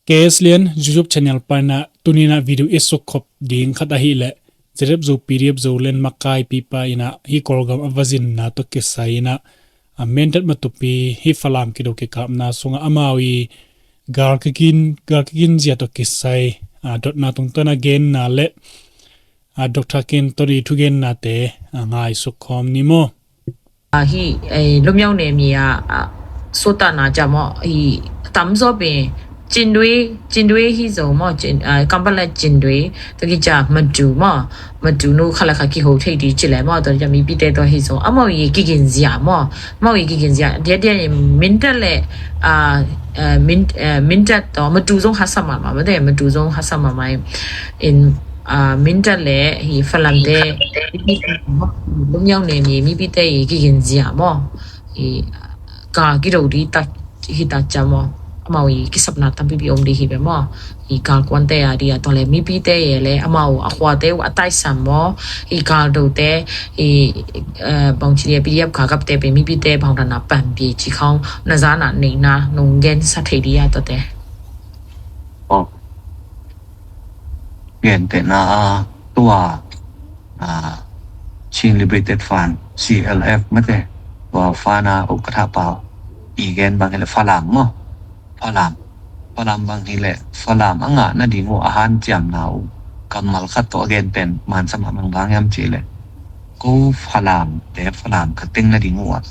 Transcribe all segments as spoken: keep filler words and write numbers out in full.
K S Lian YouTube channel panah tuninah video i sukkhop ding khat ahileh ZREP Zo, PDF Zoland makaipipa inah hih Kawlgam a va zinna tawh kisai inah a Mindat matupi hih Falam kido kikapna sungah amau i gal kigin, gal kigin zia tawh kisai a dotna tungtawn a genna le a Doctor Ken Tony thugennate a ngaisuk khawm ni maw? อ่า hi, eh, လွတ်မြောက်နယ်မြေက အာ စိုးတန်းနာကြ မ့ၢ် ဟိ တမ်ဇော့ပင် ကျင်ဒွေ ကျင်ဒွေ ဟိဇုန် မ့ၢ် ကျင် အာ ကမ်ပလတ် ကျင်ဒွေ တကီကြ မတူ မ့ၢ် မတူ နု ခလခ ကီဟိုထိပ်တီး ကျလဲ မ့ၢ် တကီကြ မီးပီးတဲ တီး ဟိဇုန် အမ့ၢ်ဝံၤ ကီၢ်ကင်ဇရာ မ့ၢ် မ့ၢ်ဝံၤ ကီၢ်ကင်ဇရာ ဒ်ဒ် မင်းတပ် လဲၣ် အာ အဲ မင်း အဲ မင်းတပ် တီး မတူ ဇုန် ဟတ်စမမ မ့ၢ်တဲ မတူ ဇုန် ဟတ်စမမ အင်း အာ မင်းတပ် လဲၣ် ဟိ ဖလမ်တဲ လွတ်မြောက်နယ်မြေ မီးပီးတဲ ဟိ ကီၢ်ကင်ဇရာ မ့ၢ် ဟိ ကီၢ်ကီဒိၣ်ဒ် ဟိ တၢ်ကၠၢ မ့ၢ် အမ့ၢ်ဝံၤ ကီၢ်ဆပ်နၢ် တၢ်ပီးပီး အိၣ်ဒ်ဟိ ဖဲ မ့ၢ် ဟိ ကီၢ်ကွၢ်တဲ အဒ်အတီးလဲၣ် မီးပီးတဲ ယဲၢ် လဲၣ် အမ့ၢ်ဝံၤ အခွါတဲ အတၢ်ဆၢၣ် မ့ၢ် ဟိ ကီၢ်ဒိၣ်တဲ ဟိ အဲ ဘီချံ PDF ခါကပ်တဲ ပမီးပီးတဲ ဘီတၢ်နၢ်ပၢၢ်ပီး ကီၢ်ခီ နဇာနၢ် န့ၣ်နၢ် နုၢ်ဂဲၢ် စၢ်ထီၣ်ဒ်အတီးတဲ ဂဲၢ်တဲနၢ် အ တွၢ် အ Chin Liberation Front CLF မ့ၢ်တဲ တွၢ် ဖၣ်နၢ် ဥက္ကဋ္ဌ ပၢ် အံၤဂဲၢ်ဘၣ်ဟီလဲၣ် ဖလမ် မ့ၢ် ဖလမ် ဖလမ်ဘၣ်ဟီလဲၣ် ဖလမ် အငါ နဒ်ငိုၣ် အဟၢၣ်ကၠၢမ်နၢ် အူ ကမ်မၣ်ခတ် တီး အဂဲၢ်တဲ မၢ် စမၣ် မၢ် ဘၣ်ယၢမ်ၢ် ကၠီ လဲၣ် ကိး ဖလမ် တဲ ဖလမ် ကတ့ၢ် နဒ်ငိုၣ်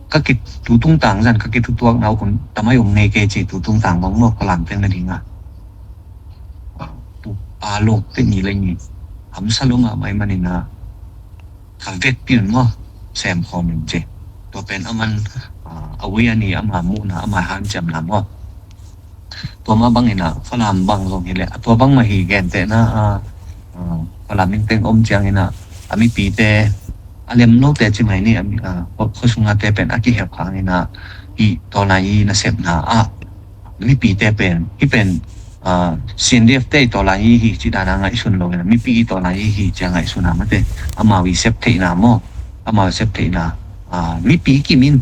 အ ကက့ၤ တူတုံတၢ် စၢ် ကက့ၤ တူတုံတၢ် နၢ် အူ တမၢယုံ န့ၢ်က့ၤ ကၠီ တူတုံတၢ် ဘၣ် မ့ၢ် ဖလမ် တ့ၢ် နဒ်ငါ ပူ ပၢ်လိၣ် တ့ၢ် နံၤ လၢ နံၤ အမုၢ်ဆၣ်လိၣ်မး မၤ မၤ န့ၣ်နၢ် ကဘၣ်ပျိၢ် မ့ၢ် စဲး မုၢ်ဃီ မ့ၢ် ကၠီ တီး ပၢ် အမၢ် အဝဲ အနံၤ အမၤမူနၢ် အမၤဟၢၣ်ကၠၢမ်နၢ် မ့ၢ် တီး မ့ၢ် ဘၣ်ဟီနၢ် ဖလမ် ဘၣ် လီၤ ဟီလဲၣ် အတီး ဘၣ် မၤ ဟီ ဂဲၢ်တဲနၢ် အ ဖလမ် မ့ၢ်တ့ၢ် အိၣ် ကၠၢ ဟီနၢ် အမီးပီးတဲ အလဲၢ် မၢ် လိၣ် တဲ ကၠီ မၤ န့ၣ် အမီး ခိၣ်ဆူၣ် ငါ တဲ ပၢ် အကဟဲ ဖး ဟီနၢ် ဟီ တီး နၢ် ဟီ နၢ် စဲး နၢ် အ မီးပီးတဲ ပၢ် ဟီ ပၢ် စံၣ်ဒဲး တဲ တီး နၢ် ဟီ ဟီ ကၠီ ဒၣ် နၢ် ငါ အံၤ ဆူၣ် လီၤ ဟီနၢ် မီးပီး တီး နၢ် ဟီ ဟီ ကၠီ ငါ အံၤ ဆူၣ် နၢ် မ့ၢ်တဲ အမ့ၢ်ဝံၤ စဲး ထီၣ် နၢ် မ့ၢ် အမ့ၢ်ဝံၤ စဲး ထီၣ် နၢ် မီးပီး ကံၢ်မံၣ်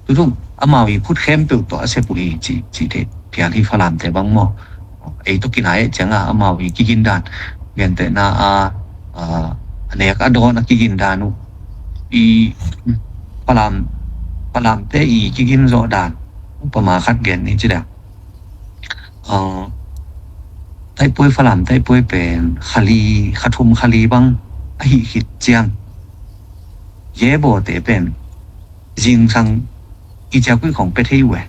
တူတုံ အမ့ၢ်ဝံၤ ဖုၣ် ဃဲမ် ပၢၢ် တီး အစဲး ပူၤ အံၤ ကၠီ ကၠီ တဲ ဖျါ ဟီ ဖလမ် တဲ ဘၣ် မ့ၢ် အံၤ တီး ကံၢ် နၢ် အဲၣ် ကၠီ အမ့ၢ်ဝံၤ ကံၢ်ကၠီ ဒၣ် ဂဲၢ်တဲနၢ် အ အ အနဲၣ် အဒိၣ် နၢ် ကံၢ်ကၠီ ဒၣ် နူ အံၤ ဖလမ် ဖလမ် တဲ အံၤ ကံၢ်ကၠီ ဒၣ် ဥပမာ ခတ် ဂဲၢ် န့ၣ် ကၠီ ဒၣ် အ တိုက်ပွဲ ဖလမ် တိုက်ပွဲ ပၢ် ခလီ ခထုမ် ခလီ ဘၣ် အဟံၣ် ဟံၣ် ကၠီ ရဲဘော် တဲ ပၢ် ရင်ဆိုင် အံၤ ကၠီ ကွံာ် ခွင် ပဲ ထဲ ဝဲ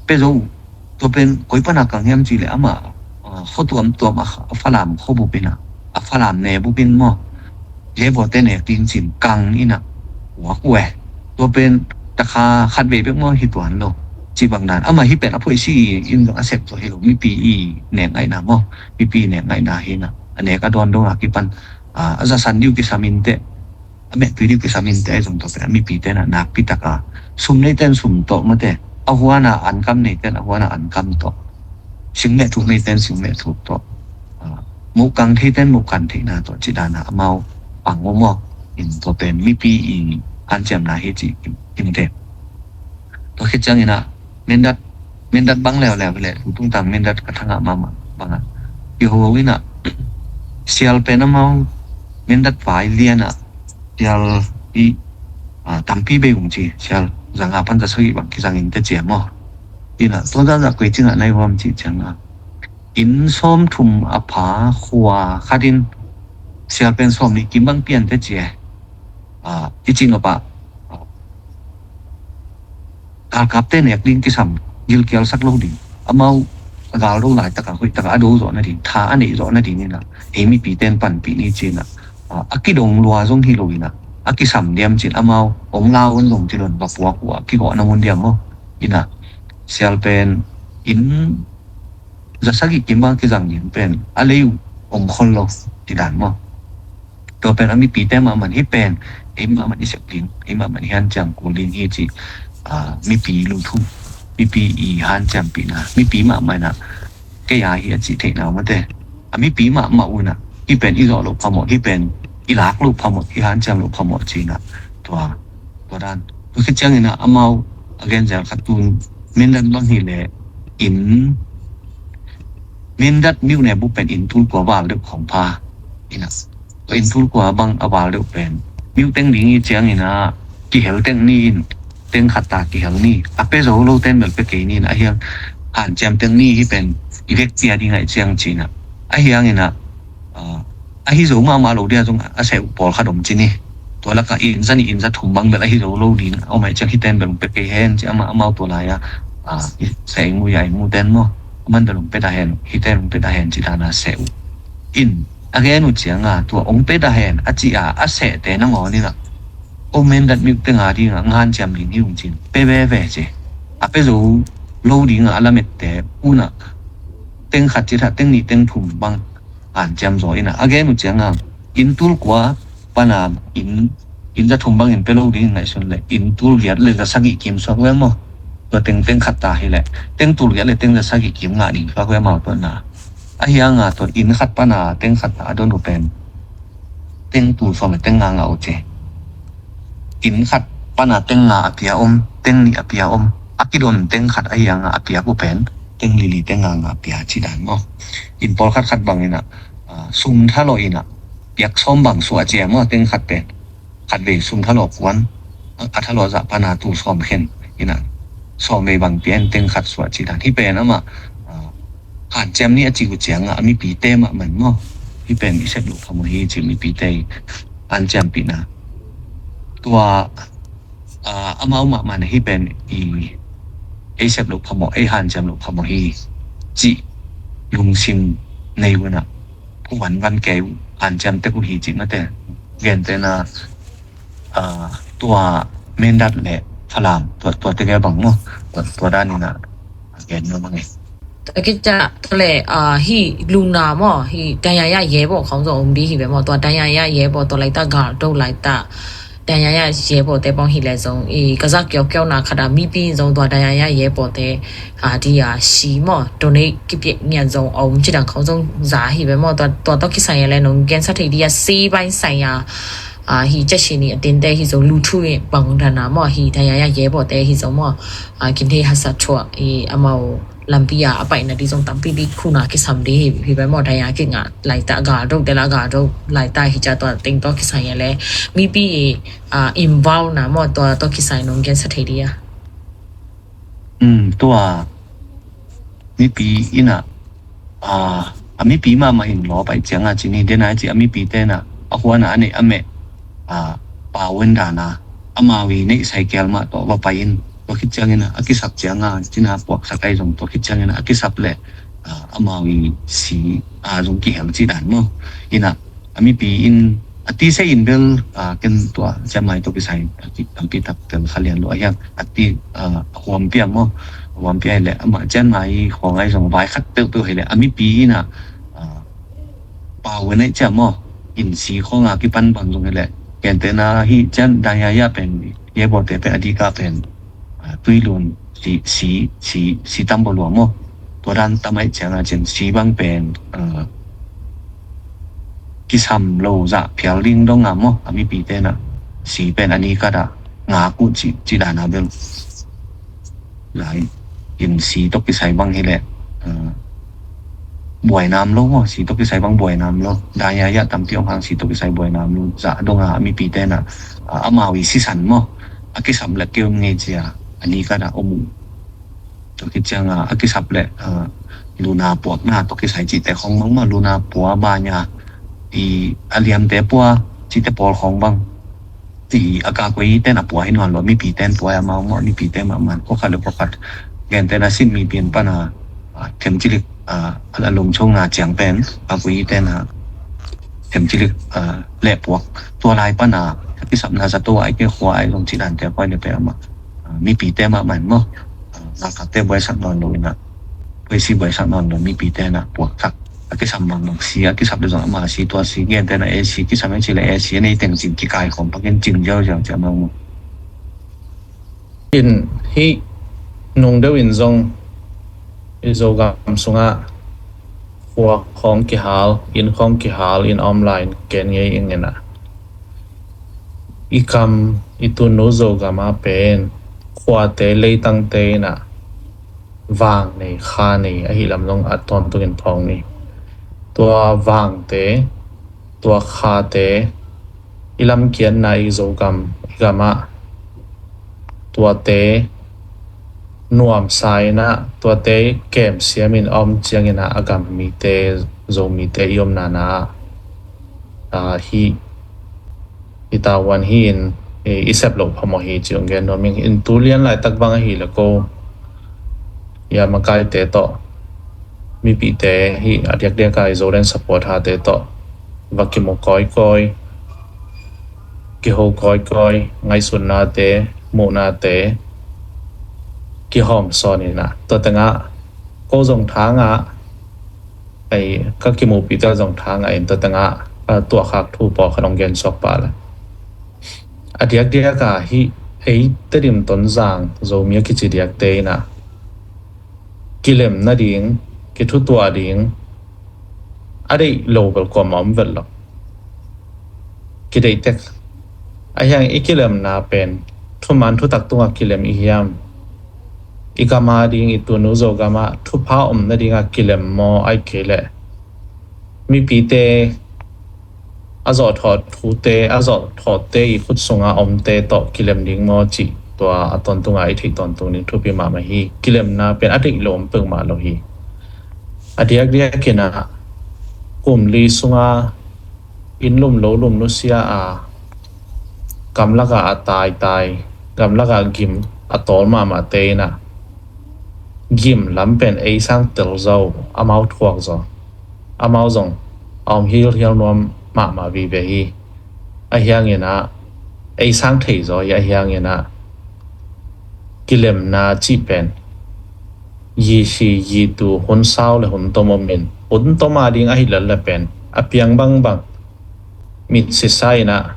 ပဲ ဇို တီး ပၢ် ကွံာ် ပနၢ် ကၢင် ယၢမ်ၢ် ကၠီ လဲၣ် အမ့ၢ် အ ခိၣ်တွမ် တွမ် အ ဖလမ် ခိၣ် ဘူး ပ့ၤ နၢ် အ ဖလမ် နဲ ဘူး ပ့ၤ မ့ၢ် ရဲဘော် တဲ နဲ ကျင်း စင် ကၢင် အံၤ နၢ် ဝါ ကွဲ တီး ပၢ် တခါ ခတ် ဝဲ ပ့ၤ မ့ၢ် ဟံၣ် တွၢ် လီၤ ကၠီ ဘၣ် နၢ် အမ့ၢ် ဟံၣ် ပၢ် အဖိ စံ အံၤ အစဲး တီး ဟီ လီၤ မီးပီး အံၤ နဲ ငါ နၢ် မ့ၢ် မီးပီး နဲ ငါ နၢ် ဟီ နၢ် အနဲၣ် ကဒိၣ် ဒိၣ် နၢ် ကံၢ်ပၢ် အ အဇာတ်ဆန် ဒုး က့ၤ ဆာမင် တဲ အမဲာ်သွံၣ် ဒုး က့ၤ ဆာမင် တဲ အံၤ ဇိုၣ် တီး ပၢ် မီးပီး တဲ နၢ် နၢ် ပီး တကး ဆူမ် န့ၢ် တဲ ဆူမ် တီး မ့ၢ်တဲ အဝဲ နၢ် အၢၣ် ကၢမ် န့ၣ် တဲ အဝဲ နၢ် အၢၣ် ကၢမ် တီး ဆင်း မဲာ်ထူး န့ၢ် တဲ ဆင်း မဲာ်ထူး တီး မူး ကၢင် ထီး တဲ မူး ကၢင် ထီး နၢ် တီး ကၠီ ဒၣ် နၢ် အမ့ၢ်ဝံၤ ပၢ် ငိုၣ် မ့ၢ် အံၤ တီး ပၢ် မီးပီး အံၤ ဟၢၣ်ကၠၢမ်နၢ် ဟီ ကၠီ အံၤ တဲ တီး ခံ ကၠီ အံၤ နၢ် မင်းတပ် မင်းတပ် ဘၣ် လဲၣ် လဲၣ် လဲၣ် တူတုံတၢ် မင်းတပ် ကထါ ငါ မၤ မၤ ဘၣ် နၢ် ယဟိုဝဲ နၢ် ဆရာ ပၢ် နၢ် မ့ၢ် မင်းတပ် ပၢ် အံၤ လံ နၢ် ဆရာ အံၤ တမ်ပံ ဘဲ ယုၢ် ကၠီ ဆရာ စၢ် ငါ ဖၣ် တၢ် ဆၢဂံၢ် ဘၣ် ကၠီ စၢ် အံၤ တဲ ကၠီ မ့ၢ် အံၤ နၢ် တီး တၢ် ကွဲး ကၠီ နၢ် နၢ် ဝဲ ကၠီ ကၠီ နၢ် အံၤ စီၤ ထူမ် အဖါ ခွါ ခါဒ် ဆရာ ပၢ် စီၤ န့ၣ် ကံၢ် ဘၣ် ပျၢ် တဲ ကၠီ အံၤ ကၠီ နၢ် ပၢ် ဂၢ်ကပ်တဲ နဲ ကျင်း က့ၤ ဆမ် ဂိလ် ကႅလ် စက် လိာ် ဒ် အမ့ၢ်ဝဲ အဂၤ လိာ် လၢ တကး ဟူး တကး အဒိၣ် စီၤ နၢ် ဒ် ထါ အန့ၣ် စီၤ နၢ် ဒ် န့ၣ် နၢ် ဟဲ မီးပီး တဲ ပၢ် ပီး န့ၣ် ကၠီ နၢ် အ ကံၢ်ဒိၣ် လွါ စီၤ ဟီ လိာ် အံၤ နၢ် အကံၢ်ဆမ် ဒၢမ် ကၠီ အမ့ၢ်ဝဲ အိၣ် လၢ အိၣ် လိာ် ကၠီ လိာ် ဘၣ် ပှၤ ကွၢ် ကံၢ် ဂီၢ် နၢ် မူၢ် ဒၢမ် မ့ၢ် အံၤ နၢ် ဆရာ ပၢ် အံၤ ဇာတ်စာကြီး ကံၢ် ဘၣ် ကၠီ စၢ် န့ၣ် ပၢ် အလဲၤ အိၣ် ခီ လိာ် ဒ် ဒၣ် မ့ၢ် တီး ပၢ် အမီးပီး တဲ မး မး ဟီ ပၢ် ဟီ မး မး အံၤ စဲး ကျင်း ဟီ မး မး အံၤ ဟၢၣ်ကၠၢမ် ကူလံ ဟီ ကၠီ အံၤ မီးပီး လူထူ မီးပီး အံၤ ဟၢၣ်ကၠၢမ် ပီး နၢ် မီးပီး မး မး နၢ် ကယၤ ဟီ အစံး ထဲ နၢ် မ့ၢ်တဲ အမီးပီး မး မး ဝဲ နၢ် ဟီ ပၢ် အံၤ စီၤ လိာ် ဖး မီၢ် ဟီ ပၢ် အံၤ လၢ လိာ် ဖး မီၢ် ဟီ ဟၢၣ်ကၠၢမ် လိာ် ဖး မီၢ် ကၠီ နၢ် တွၢ် တွၢ် ဒၣ် ပကၠီ နၢ် အမ့ၢ်ဝဲ အဂဲၢ် စဲး ခါတုၢ် မင်းတပ် ဘၣ် ဟီ လဲၣ် အံၤ Mindat myone bu pen inn tul kua val deuh khawng pha. Ina, tua inn tul kua bang a val deuh pen, myo teng ding i ciang ina, kihel teng ni in, teng khat ta kihel ni, a pia zo lo ten bel pia kei ni in, a hiang hanciam teng ni hi pen, i vekpi a ding a i ciang ci ina. A hiang ina, ah, ahi zo mahmah lo dia zong a seh uh pawlkhat om ci ni. Tua laka inn za nih inn za thum bang bel ahi zo lo ding a om a i ciang hi ten bel hong pia kei hen ci amah amau tua lai a, ah, i seh i mu ya i mu ten maw. A man bel hong pia ta hen, hi ten hong pia ta hen ci dan a seh uh. In, a gen uh ciang a, tua hong pia ta hen, a ci a, a sehte nangawn ina. O Mindat myo teng a ding a, hanciam ding hi ung cin, pia veve ci. A pia zo lo ding a, a lamette, una, teng khat ci tha, teng nih, teng thum bang, hanciam zaw ina. A gen uh ciang a, inn tul kua, pana inn, inn za thum bangin pia lo ding ngaihsun le, inn tul giat le za sagih kim suak ve maw. Tua teng teng khat ta hi le, teng tul giat le teng za sagih kim ngah ding suak ve maw tua na. A hiang a tua inn khat pana teng khat ta a don uh pen, teng tul sawm le teng nga ngah uh ci. Inn khat pana teng nga a pia om, teng nih a pia om, a kidon teng khat a hiang a a pia uh pen, teng li li teng nga ngah a pia ci dan maw. Inn pawlkhat khat bang ina, ah, sum thalawh ina, piak sawm bang suah ci a maw, teng khat pen. Khat vei sum thalawh kuan, a thalawh zah pana tul sawm khen ina, sawm vei bang pia in teng khat suah ci dan. Hi pen amah, ah, hanciam ni a ci uh ciang a, a mipite mahmah maw. Hi pen i sep loh phamawh hi ci mipite i hanciampihna. Tua, ah, amau mahmah na hi pen i, ei sep loh phamawh, ei hanciam loh phamawh hi ci lungsim nei uh ina. Kuan van kei uh, hanciam tek uh hi ci mate. Gente na, ah, tua Mindat le Falam, tua, tua tege bang maw, tua, tua dan ina, gen na bang e. Tua kica, tua le, ah, hi luna maw, hi dayaya yebo khawng zong om di hi be maw, tua dayaya yebo, tua laita gal do laita. Dayaya yebo te bang hi le zong, i kaza kiau kiau na khada mipi zong tua dayaya yebo te, ah, di a si maw, donate kipiak ngian zong om ci dang khawng zong za hi be maw, tua, tua tua kisai le nong gen sa thei di a si bai sai a, ah, hi ca si ni a tin te hi zong lu thu i bang dana maw, hi dayaya yebo te hi zong maw, ah, kin thei hasa thua i amau lampi a a paina di zong tampi di khuna kisam di hi, hi bai maw daya ki nga laita ga do de la ga do laita hi ca tua ting tua kisai le mipi i, ah, involve na maw tua tua kisai nong gen sa thei di a. Um, tua mipi ina, ah, a mipi mahmah in law pai ciang a ci ni dena ci a mipi tena a huana a nei a meh, ah, pau en dana amau i neih sai kel mah tawh va pai in tua khit ciangin a kisap cianga cina puaksak ai zong tua khit ciangin a kisap le, ah, amau i si, ah, zong kihel ci dan maw. Ina a mipi in a ti se in bel, ah, ken tua ciamai tua kisai a ki tampi tak tel kha lian lo a hiang a ti, ah, a huam pia maw. A huam pia le ama cian mai huang ai zong vai khat peuh peuh hi le a mipi ina, ah, pau en ai cia maw. In si khong a kipan bang zong hi le kente na hi cian dang ya ya pen ye bo te pen a di ka pen, ah, tui lun si, si, si, si tam bo lua maw. Tua dan tam ai ciang a cin si bang pen, ah, kisam lo zah phial ding dong a maw a mipi tena si pen a ni kata nga kut ci, ci dana bel. Lai in si tok kisai bang hi le, ah, buai nam lo maw, si tok kisai bang buai nam lo. Daya ya tampi ong hang si tok kisai buai nam lo. Zah dong a mipi tena, ah, amau i sisan maw. A kisam le kium ngei cia a ni kata om uh. Tua khit cianga a kisap le, ah, luna puakna tua kisai cihte khong bang maw luna pua banya i a liamte pua cihte pawl khong bang. Ti a kakui ten a pua hi nuan lo mipi ten pua a mau maw mipi ten mah man kua khat le kua khat. Gen ten a sin mipi in pan a, ah, them cilik, ah, a lum chung na ciang pen kakui ten a them cilik, ah, le puak. Tua lai pan a kisapna zato ai ke khua ai long ci dan te koi le pe a mah. Ah, mipi te mah man maw. Ah, na kate buai sak non lo ina. Buai si buai sak non lo mipi te na puak tak. A kisam mang mang si a kisap de zong ama si tua si gen te na e si kisam e si le e si nei teng cin kikai khom pakin cin ziau ziau ci a mang maw. In hi nung deuh in zong i Zogam sungah khua khawng kihal, inn khawng kihal in online ken ngei ing ina. I kam i tunu Zogam a pen khuate leitangte ina vang nei, kha nei ahi lam zong a tawntungin phawk ni. Tua vangte, tua khate, i lamkiatna, i Zogam, i gamah tuate nuamsa in ah, tuate kemsiamin a om ciangin ah, a gam mite, Zomite i omna na ah, ah, hih, hih tavuan hi-in, i, i sep loh phamawh hi ci-in gen nuam ing. In tu lian laitak bang ahi le ko, i a makaite tawh, mipite hih a diakdiak a i Zoland support hate tawh va kimu kawikawi, kiho kawikawi, ngaihsutnate, muhnate kihawm sawn in ah, tua tengah ko zong thangah, ei, ka kimuhpihte zong thangah in, tua tengah, ah, tuahkhak thu pawlkhat hong gen suak pah le. A diakdiak a hih ei Tedim Tonzang Zomi a kici diakte in ah, kilem nading, kithutuah ding a deih lo bel kuamah om vet lo. Kideih tek. Ahi hang i kilemna pen thuman thutak tungah kilem i hiam? I gam ading, i tunu Zogam ah thupha om nadingah kilem maw, ahih kei leh mipite a zawhthawh thute, a zawhthawhte i khut sunga omte tawh kilem ding maw cih, tua a tawntunga i theih tawntung ding thupi mahmah hi. Kilemna pen a deih lo om peuhmah lo hi. A diakdiakin ah kum li sunga inn lum lo lum nusia a, gamlakah a taitai, gamlakah gim a tawl mahmahte in ah, gim lam pen ei sang tel zaw, amau thuak zaw, amau zong a om hilhial nuam mahmah vive hi. Ahi hangin ah ei sang thei zaw hi. Ahi hangin ah kilemna cih pen yisi yitu, hun sau le hun tom omin, hun tom ading ahi lel le pen a piang bangbang mit sisa in ah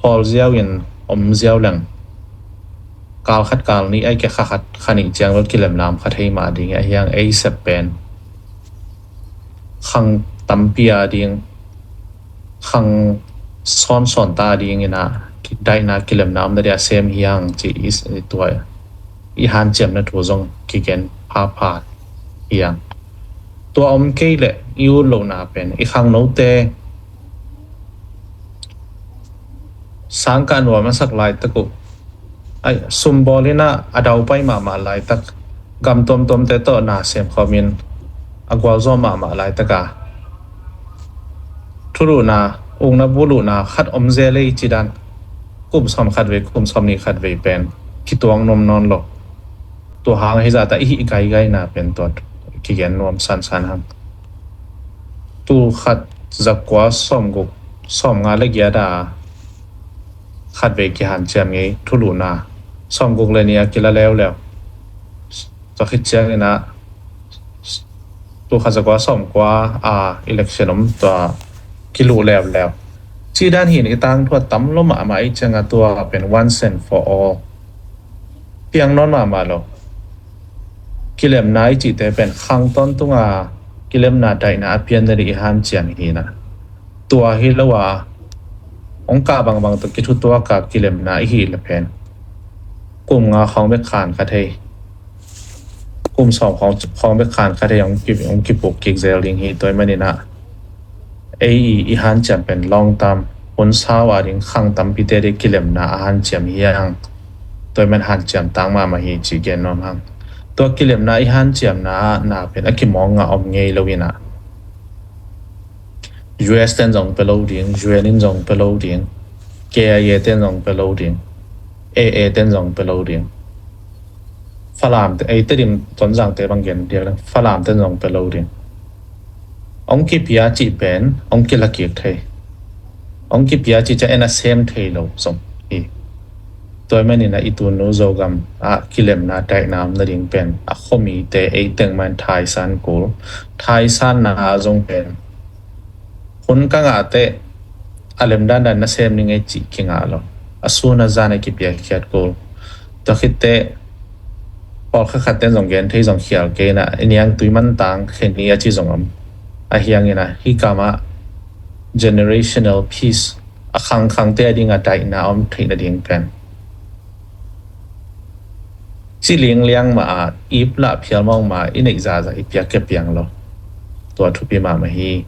hawl ziau in om ziau leng, kal khat kal nih ahih kei leh kha khat kha nih ciang bel kilemna om kha thei mah ding hi. Ahi hang ei sep pen khang tampi ading, khang sawnsawn ta adingin ah daihna kilemna om nading a sem hi hang cih i, i tua i hanciamna thu zong kigen phapha hi hang. Tua om kei leh i ut lohna pen i khangnote sangkah nuam a sak laitak uh, ai, sumbawl in ah a daupai mahmah laitak, gam tuamtuamte tawh na semkhawmin a gualzawh mahmah laitak a, thuluhna, ukna buluhna khat om zel ei ci dan, kum sawm khat vei, kum sawm nih khat vei pen kituak nuam nawn lo. Tua hang ahi zahta i hih gaigaina pen tua kigen nuam sansan hang. Tul khat zakua sawmguk, sawmnga le giat a khatvei kihanciam ngei thuluhna, sawmguk le nih a kila leuleu. Tua khit ciangin ah tul khat zakua sawmkua a election om, tua kiluh leuleu. Cih dan hi in i tangthu a tam lo mahmah i ciang a, tua pen once and for all piang nawn mahmah lo. Kilemna i cihte pen khang tawntunga kilemna daihna a pian nading i hanciam hi in ah, tua hi lo a hong kah bangbang tawh kithutuak a kilemna i hih le pen kum nga khawng bek khan kha thei, kum sawm khawng, khawng bek khan kha thei hong ki, hong kipuk kik zel ding hi. Tua ahih manin ah ei i, i hanciam pen long term, hun sau ading khang tampite ading kilemna a hanciam hi hang. Tua ahih man hanciam tang mahmah hi cih gen nuam hang. Tua kilemna i hanciamna ah na pen a kimawng ngah om ngei lo in ah, U S ten zong pe lo ding, U N in zong pe lo ding, K I A ten zong pe lo ding, A A ten zong pe lo ding. Falam te, ei Tedim Tonzangte bang gen diak leng, Falam ten zong pe lo ding. Hong kipia cih pen hong kila kik thei. Hong kipia cih ciang en a sem thei lo zong hi. Tua ahih manin ah i tunu Zogam ah kilemna daihna om nading pen a khuamite ei teng mah in thaisan kul. Thaisanna ah zong pen hun ka ngah teh a lem dandan na sem ning ei cih kingah lo. A sun a zan a kipiakkhiat kul. Tua khit teh pawlkhat khat ten zong gen thei zong khial kei in ah, i niangtui mantang khen hi a ci zong om. Ahi hangin ah hih kam ah generational peace, a khangkhangte ading a daihna om theih nading pen ci lingliang mah a, ip lah phial mawng mah a, i neih zahzah i piak kia piang lo. Tua thupi mahmah hi.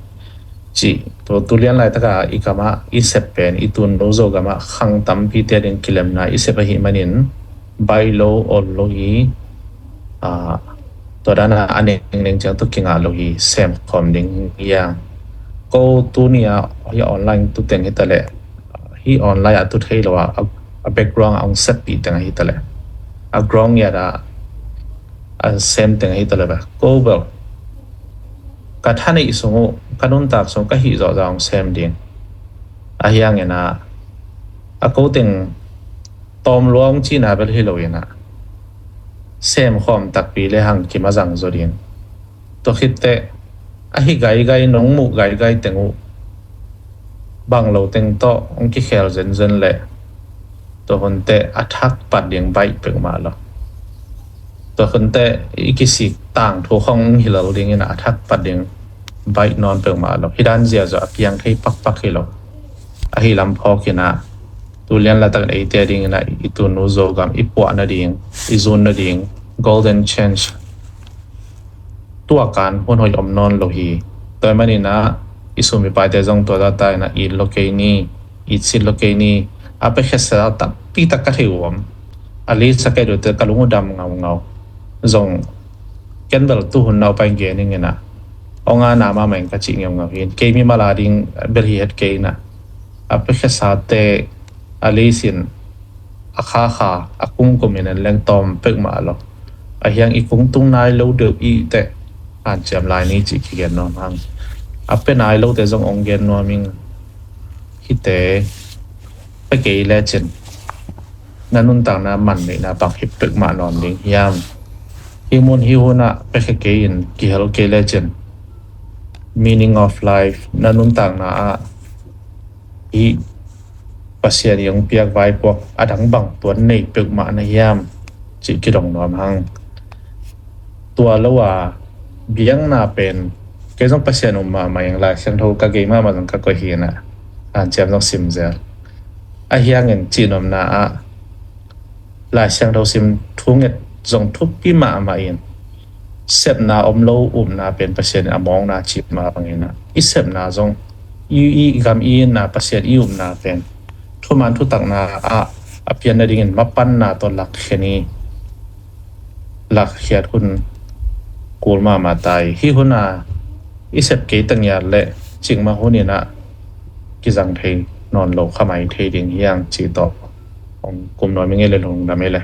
Ci, tua tu lian laitaka i gamah i sep pen, i tunu Zo gamah khang tampite ding kilemna i sep ahih manin, baih lo, ol lo hi. Aa, tua dana a nengneng ciang tu kingah lo hi, sem khawm ding hi a. Ko tuni a, hi online tu teng hi ta leh, hi online a tu thei lo a, a, a background a hong seppih teng ahi ta leh, a ground ngiat a, a sem teng ahi ta leh, ko bel ka thaneih sung uh, ka nuntak sung uh ka hih zawhzah hong sem ding. Ahi hangin a, a ko teng tawm lua hong cihna bel hi lo in a, sem khawm takpi le hang kim a zang zaw ding. Tua khit teh, a hi gaigai, nong muh gaigai teng uh, bang lo teng tawh hong kikhel zenzen leh, tua hun teh a thak pat ding baih peuhmah lo. Tua hun teh i kisik tangthu khawng hi lo dingin a thak pat ding baih nawn peuhmah lo. Hi dan zia zaw a piang thei pakpak hi lo. Ahi lam phawk in a, tu lian laitakin eite dingin a, i tunu Zogam i puah nading, i zun nading, golden chance, tua kan hun hoih om nawn lo hi. Tua ahih manin a, i sum i paite zong tua zahta in a, it lo kei ni, it sit lo kei ni. A piakhia sa takpi tak ka thei uh om. A list a ka et uh teh ka lung uh dam ngaungau. Zong ken bel tu hun na uh pai gen ing in a, hong ana mahmah ing ka cih ngaungau hi. Kei mimal a ding bel hi het kei in a, a piakhia sate a list in a khakha, a kumkum in en leng tawm peuhmah lo. Ahi hang i kung tung nai lo deuh i teh, hanciam lai ni cih kigen nuam hang. A pia nai lote zong hong gen nuam ing. Hihte pia kei lecin, na nuntakna man neihna bang hi peuhmah nawn ding hiam? Hih mun hih hun ah piakhia kei in kihel kei lecin, meaning of life, na nuntakna ah hih Pasian in hong piak vaipuak a dang bang tuan nei peuhmah na hiam cih kidong nuam hang. Tua lo a biakna pen, kei zong Pasian um mahmah in, Lai Siangtho ka gei mahmah zong ka koih hi in a, hanciam zong sim zel. Ahi hangin cihnopna ah Lai Siangtho sim, thu nget zong thupi mahmah in, sepna om lo upna pen Pasian in a mawkna cih mah bangin a, i sepna zong, i, i gam i itna, Pasian i upna pen thuman thutakna ah a pian nadingin mapanna tawh lakkhia ni. Lakkhiat hun kul mahmah ta hi. Hih hun a i sep kei ta ngiat leh cikmah hun in a kizang thei nawn lo kha mai thei ding hi hang cih tawh hong kum nuam ing ei le, lungdam ei le.